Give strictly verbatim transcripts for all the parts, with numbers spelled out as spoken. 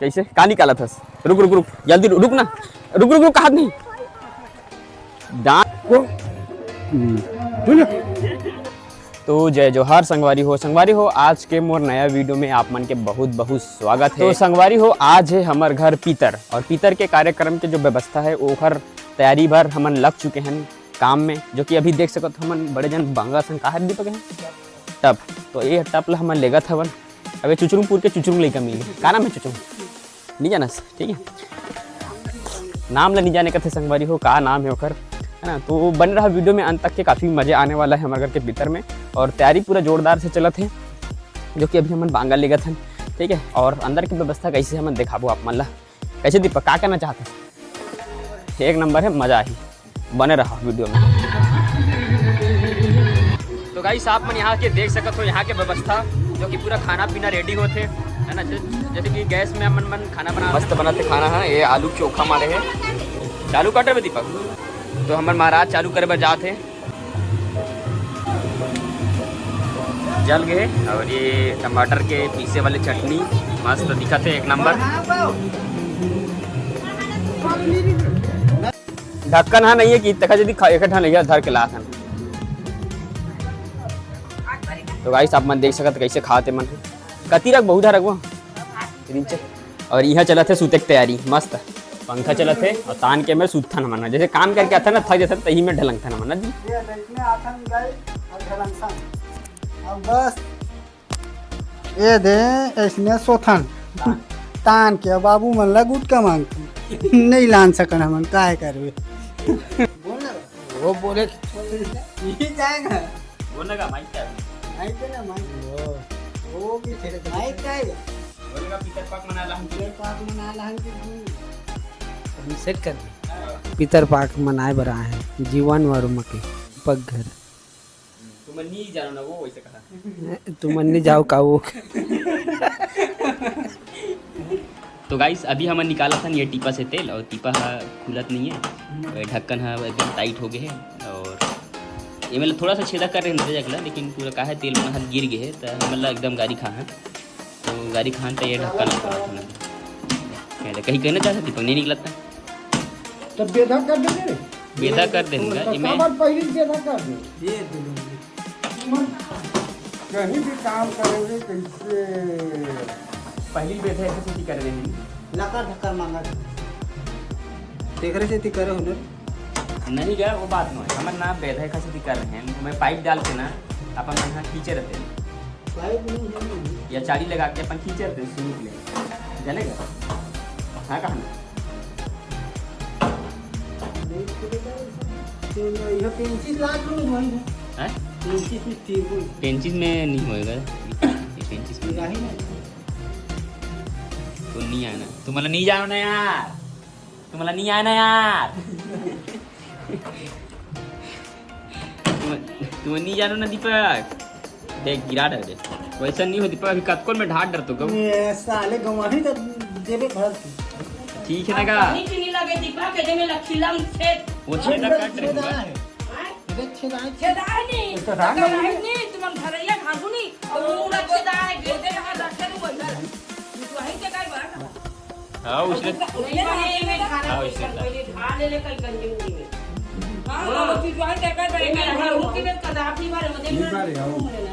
कैसे? का निकालत हस? रुक, रुक, रुक, जल्दी रु-, रुक ना। रुक, रुक, रुक, कहत नहीं। दांत को। हम्म। तो जय जोहार संगवारी हो। संगवारी हो, आज के मोर नया वीडियो में आप मन के बहुत, बहुत स्वागत है। तो संगवारी हो, आज है हमर घर पितर, और पितर के कार्यक्रम के जो व्यवस्था है, ओखर तैयारी बर हमन लग चुके हैं काम में, जो कि अभी देख सकत हो हमन बड़े जन बांगा संग काहे दीपक है टप, तो ये टप ला हमन लेगत हवन। अबे चुचरुमपुर के चुचरुम लइका मिली, का नाम है चुचरुम? नहीं जानस, ठीक है, नाम ला नहीं जाने कथे संगवारी हो, का नाम है ओकर, है ना? तो बने रहा वीडियो में अंत तक के, काफ़ी मजे आने वाला है हमारे घर के भीतर में। और तैयारी पूरा जोरदार से चलत है, जो कि अभी हमन बांगा लेगत हन, ठीक है। और अंदर की व्यवस्था कैसे हमन दिखाबो आप मन ला। कैसे दीपक, का कहना चाहते हैं? एक नंबर है, मजा आही, बने रहा वीडियो में। तो गाइस, आप मन यहाँ के देख सकत हो, यहाँ के व्यवस्था, जो कि पूरा खाना पीना रेडी होथे, है ना? जै-, जैसे कि गैस में हमन मन खाना बना मस्त बनाथे खाना है। ये आलू चोखा मारे है, चालू कर देबे दीपक। तो हमर महाराज चालू करे बर जात है। जल गए। और ये टमाटर के पीसे वाले चटनी मस्त दिखत है, एक नंबर। ढक्कन हा नहीं है कि तक जदी खा-, एक ठन या धर के लात हन। तो गाइस, आप मन देख सकत कैसे खाते मन। कति रख, बहुत रखबो। और यहाँ चलत है सूते के तैयारी, मस्त पंखा चलत है और तान के में सूतथन हमन, जैसे काम करके आथन ना, थक जाथन, तही में ढलंगथन हमन ना जी। ये देखने आथन गाइस, और ढलंगथन। अब बस ये दे, ऐसने सोथन। तान के बाबू मन ला गुटका मांगथन। नहीं लान सकन हमन, काय करबे? बोल ना। वो बोले कि यही जाएगा। बोल ना का, माइक क्या है? माइक है ना, माइक। वो। वो भी फेंक दे। माइक क्या है? बोल ना का, पितर पाक मना ला हम। पितर पाक मना ला हम कि तू। हम सेट कर दे। पितर पाक मनाए बर आए हैं, जीवन वर्मा के पगघर। तुमन नहीं जानो ना, वो वैसे कहा। तुमन नहीं जाओ का वो। तो गाइस, अभी हमन निकालत हन ये टीपा से तेल, और टीपा ह खुलत नहीं है, ढक्कन ह एकदम टाइट हो गए है। और ये मतलब थोड़ा सा छेदा कर रहे हैं जगला, लेकिन पूरा का है, तेल मन ह गिर गए है, तो हमन ला एकदम गारी खा है। तो गारी खान त ये ढक्कन ला खोलत हन। कहीं कहना चाहता दीपक, नहीं निकलता। तो बेधा कर दे रे। बेधा कर दे तो इनका, तो इमे काबर पहली बेधा कर दे। ये दे दो। तुमन कहीं भी काम करोगे कैसे? पहली बेधा ऐसे खेती कर रहे हैं। लकर धकर मांगा। तेकरे से ती करे हो ना। नहीं गया, वो बात नहीं है। हमर ना बेधा ऐसे खेती कर रहे हैं, मैं पाइप डाल के ना अपन मन हा खींचे रहते हैं। पाइप नहीं है। या चाड़ी लगा के अपन खींचे रहते हैं शुरू के लिए। जानेगा? हाँ, कहा ना? नहीं, तो बेटा, तो यह पेंसिल लाग लो, वही है। हैं? पेंसिल में टेबल। पेंसिल में नहीं होएगा। ये पेंसिल में राही नहीं। तो नहीं आना। तुम्हाला नहीं जाना ना यार। तुम्हाला नहीं आना यार। तुम, तुम नहीं जानो ना दीपक। देख, गिरा डर दे। वैसा नहीं हो दीपक, अभी कतकोन में ढाट डर तो गम। ये साले गवाही तो देवे भर की। ठीक है ना का? नहीं चीनी लगे दीपक, के जे में लखीला छेद। वो छेदा काट रहे छेदा हैं। है। हाँ? इधर छेदा है। छेदा है नहीं। तो रांग तो नहीं है। नहीं, तुम घरैया घासू नहीं। और वो पूरा छेदा है, गिरते रहा, रखे नहीं वो इधर। वहीं के कई बार। हाँ, उसने। हाँ, उसने। हाँ, हाँ।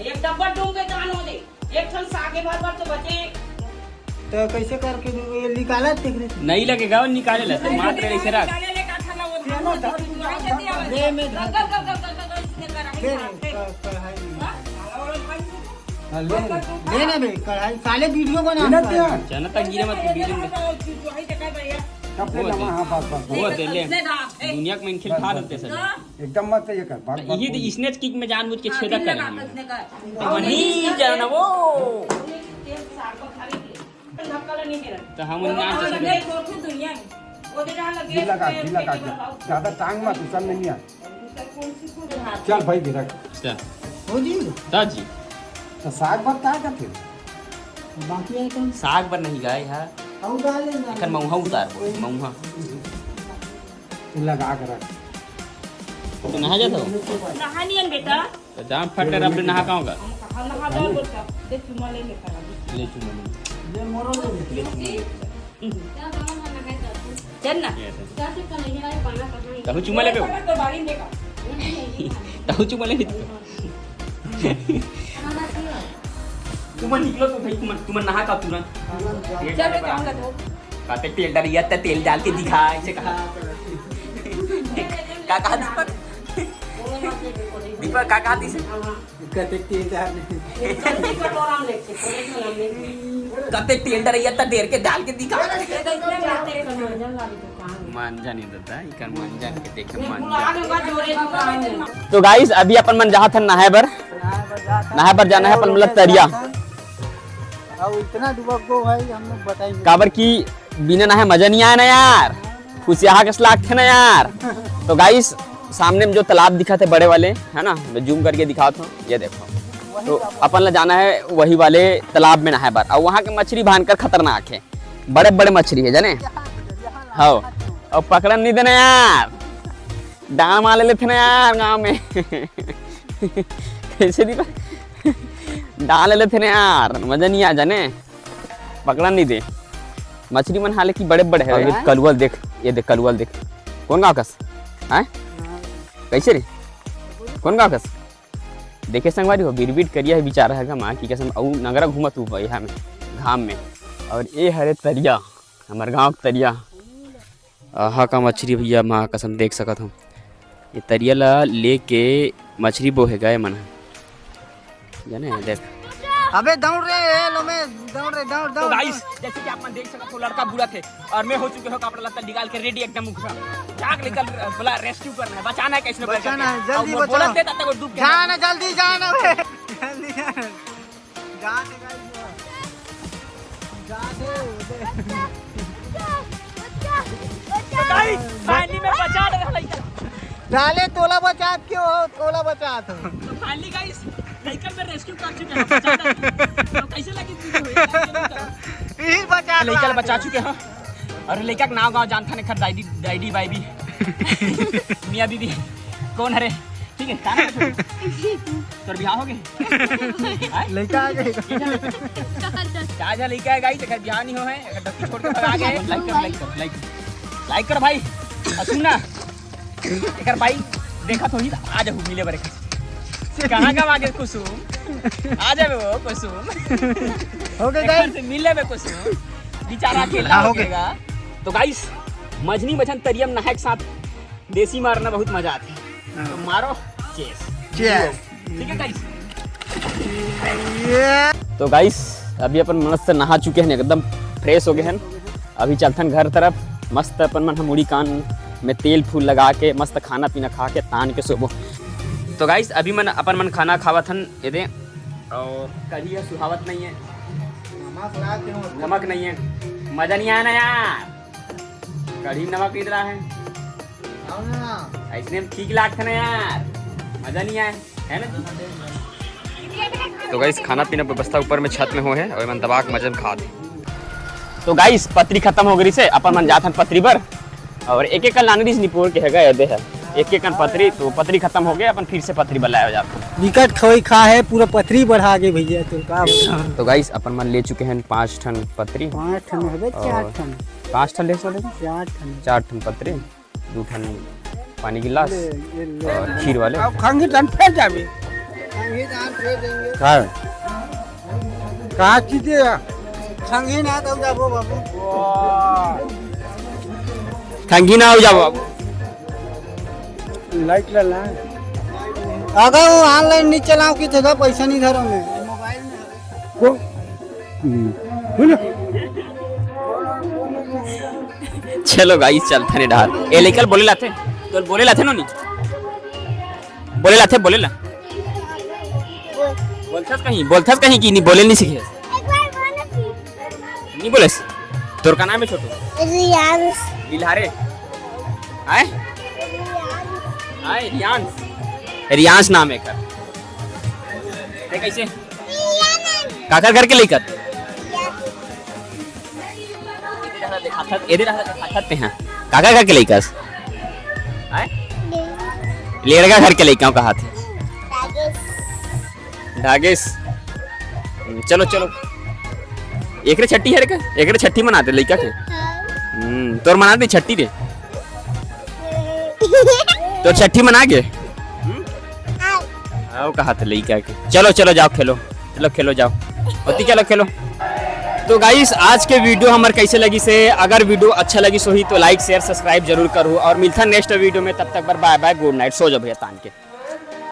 एक डब्बा डूंग के दान हो दे। एक ठन सागे भर भर तो बचे। तो कैसे करके दूंगा? ये निकाला तेरे से। नहीं लगेगा, वो निकाले ला, तो मात्र ऐसे रख। निकाले ले का खाना वो धान होते, तू जो है जल्दी आवे। दे, मैं धान। गल, गल, गल, गल, गल, इसने कढ़ाई दे, साफ है। क-, कढ़ाई। हाँ? हाँ, ले, ले ना बे, कढ़ाई, साले वीडियो बना। जनता गिरे मत, वीडियो में। तब ले वो ना, दे। हाँ, बस, बस, बस। वो दे, ले। दुनिया के मैं खेल खा लेते सर। एकदम मत ये कर, भाग, भाग, यही तो भाग। इसने किक में जानबूझ के छेदा कर रहे हैं। तो वही जाना वो। तो हम उन्हें नाम से ढीला काट, ढीला काट, ज्यादा टांग मत, उसन नहीं है। चल भाई, गिरा। अच्छा। हो जी। दा जी। तो साग बर का करथे? बाकी आइटम। साग बर नहीं गाय है। अउ डाल लेना। एकर मऊहा उतार बोल, मऊहा। तू लगा के रख। तो नहा जाता हो? नहा नियन बेटा। तो जाम फटे रब नहा का होगा? हम नहा जाओ बेटा। दे चुमा ले लेता हूँ। ले चुमा ले। ले मोरो ले ले। ले चुमा ले। चल ना। तहु चुमा लेबे? तहु चुमा लेबे? तुमन निकलो तो भाई, तुमन, तुमन नहा का तुरंत। चल, मैं कहूँगा तो। कहते तेल डालिया, त तेल डाल के दिखा, ऐसे कहा। का कहा दीपक? दीपक, का कहा दीसे? कहते तेल डाल। कहते तेल डालिया, त देर के डाल के दिखा। मांझा नहीं देता, इकर मांझा के देखे मांझा। तो गाइस, अभी अपन मन जात हन नहाए बर। नहाए बर जाना है अपन, मतलब, तरिया। अब इतना डुबक गो भाई, हम लोग बताएंगे। काबर कि बिना नहाए मजा नहीं आए ना यार, फुसियाहा कस लागथे ना यार। तो गाइस, सामने में जो तालाब दिखत हे बड़े वाले, है ना, मैं जूम करके दिखाता हूँ, ये देखो। तो अपन ला जाना है वही वाले तालाब में नहाए बर, और वहाँ के मछली भयंकर खतरनाक है, बड़े बड़े मछली है जाने। हाँ, और पकड़न नहीं देना यार, डांड़ मार लेथे ना यार गाँव में। कैसे दीपक? डांड़ लेथे ना यार, मजा नहीं आ जाने, पकड़न नहीं दे। मछली मन हालांकि बड़े बड़े है। और ये कलुआ देख, ये देख कलुआ देख, कौन गाँव कस? हैं? कैसे रे? कौन गाँव कस? देखे संगवारी हो, बिरबिट करिया है बेचारा है, माँ की कसम, अउ नंगरा घूमत हुआ यहाँ में, घाम में। और ये हरे तरिया, हमर गाँव के तरिया। आहा का मछली भैया, माँ कसम देख सकत हो। ये तरिया ला लेके मछली बोहे गए मन ह। जाने देख। अबे दौड़ रे, ए लो में दौड़ रे, दौड़, तो दौड़, गाइस, दौड़। जैसे कि आप मन देख सकत हो, लड़का बूड़त हे और मैं हो चुके हो कपड़ा लत्ता निकाल के रेडी एकदम उघरा। जाग निकल, बोला रेस्क्यू करना है, बचाना है कैसे बचाना है, जल्दी और बचाओ। बोलत दे तब तक वो डूब के जा ना, जल्दी जा ना बे। जल्दी जा ना। जा दे गाइस, जा दे, उधर। तो गाइस, फाइनली मैं बचा ले रहा लड़का। डाले तोला बचात क्यों हो? तोला बचात हो। तो फाइनली गाइस, लड़का मैं रेस्क्यू कर चुके हैं, बचा ले। तो कैसे लगी चीजें हुई? फिर बचा लड़का ला बचा चुके हैं। और लड़का के नाव गाँव जानता नहीं, खर दादी, दादी, बाई भी। मियाँ बीबी। कौन हरे? ठीक है, का नाम है? तोर बिहाव हो गए? लड़का आ गए। चार झन लड़का है गाइस, अगर बिहाव नहीं हो है, अगर डब्बी छोड़ के भगा गए, लाइक कर, लाइक कर, लाइक कर। लाइक कर भाई। और सुन ना, एकर भाई देखा तो ही आ जाहू मिले बरे। कहाँ का आगे कुसुम? आ जावे वो कुसुम। हो गए एक बार गाइस। से मिले में कुसुम। बेचारा अकेला हाँ, हो हो गए। गएगा। तो गाइस, मझनी मझन तरियम नहाए के साथ देसी मारना बहुत मजा आथे। हाँ। तो मारो, चीयर्स। चीयर्स। ठीक है गाइस। ये तो गाइस, अभी अपन मस्त नहा चुके हैं, एकदम फ्रेश हो गए हैं। अभी चलथन घर तरफ, मस्त अपन मन ह मुड़ी कान में तेल फूल लगा के मस्त खाना पीना खा के तान के सोबो। तो गाइस, अभी मन अपन मन खाना खावत हन, ये दे, और कढ़ी है सुहावत नहीं है, नमक नहीं है, मजा नहीं आया ना यार। कढ़ी नमक निकला है। ऐसने में ठीक लागथे ना यार, मजा नहीं आए, है ना जी? तो गाइस, खाना पीना व्यवस्था ऊपर में छत में हो है और मन दबा के मजे में खा दे। तो गाइस, पतरी खत्म हो गई से अपन मन जाथन पतरी बर। और एक एक लाने रिस निपोर के है गए दे है, एक एक कन पतरी, तो पतरी खत्म हो गए, अपन फिर से पतरी बर लाया जाता। विकट खवई खा है, पूरा पतरी बढ़ा गए भैया, तो का बताऊं? तो गाइस, अपन मन ले चुके हैं पाँच ठन पतरी। पाँच ठन हवे, चार और ठन। पाँच ठन ले सकते हैं? चार ठन। चार ठन पतरी, दू ठन पानी गिलास ले, ये ले। और खीर वाले। अब खंगी टन फेर जाबे। खंगी टन फेर देंगे। का? का चीज है? खंगी ना तो जाबो बाबू। खंगी ना हो जाबो बाबू। लाइट ला ला। अगर वो ऑनलाइन नहीं चलाओ की जगह पैसा नहीं धरो मैं। मोबाइल में। को? हम्म। बोलो। चलो गाइस, चलथन डार। ए लइका ल बोले लाथे? तो बोले लाथे नो नी? बोले लाथे, बोले ला। बोलथस कहीं, बोलथस कहीं कि नहीं, बोले नहीं सीखे? नहीं बोलेस? तोर का नाम है छोटू? रियांश। बिल्हारे? आए? रियांश। आए, रियांश। रियांश नाम है कर। ते कैसे? काकर घर के लइका? एदे रहा दिखाथत, एदे रहा दिखाथत ते हाँ। काकर घर के लइका? आए? लेड़गा घर के लइका कहा थे। ढागेश। हम्म, चलो, चलो। एकरे छट्ठी है रे का? एकरे छट्ठी मनाते लइका के? हम्म, तोर मना दे छट्ठी रे। तोर छट्ठी मना गे? हम्म? आओ कहा था लइका के। चलो, चलो, जाओ खेलो। चलो, खेलो, जाओ। होती, चलो, खेलो। तो गाइस, आज के वीडियो हमर कैसे लगिस हे? अगर वीडियो अच्छा लगिस होही तो लाइक, शेयर, सब्सक्राइब जरूर करू और मिलता नेक्स्ट वीडियो में। तब तक बर बाय बाय, गुड नाइट, सो जाओ भैया तान के।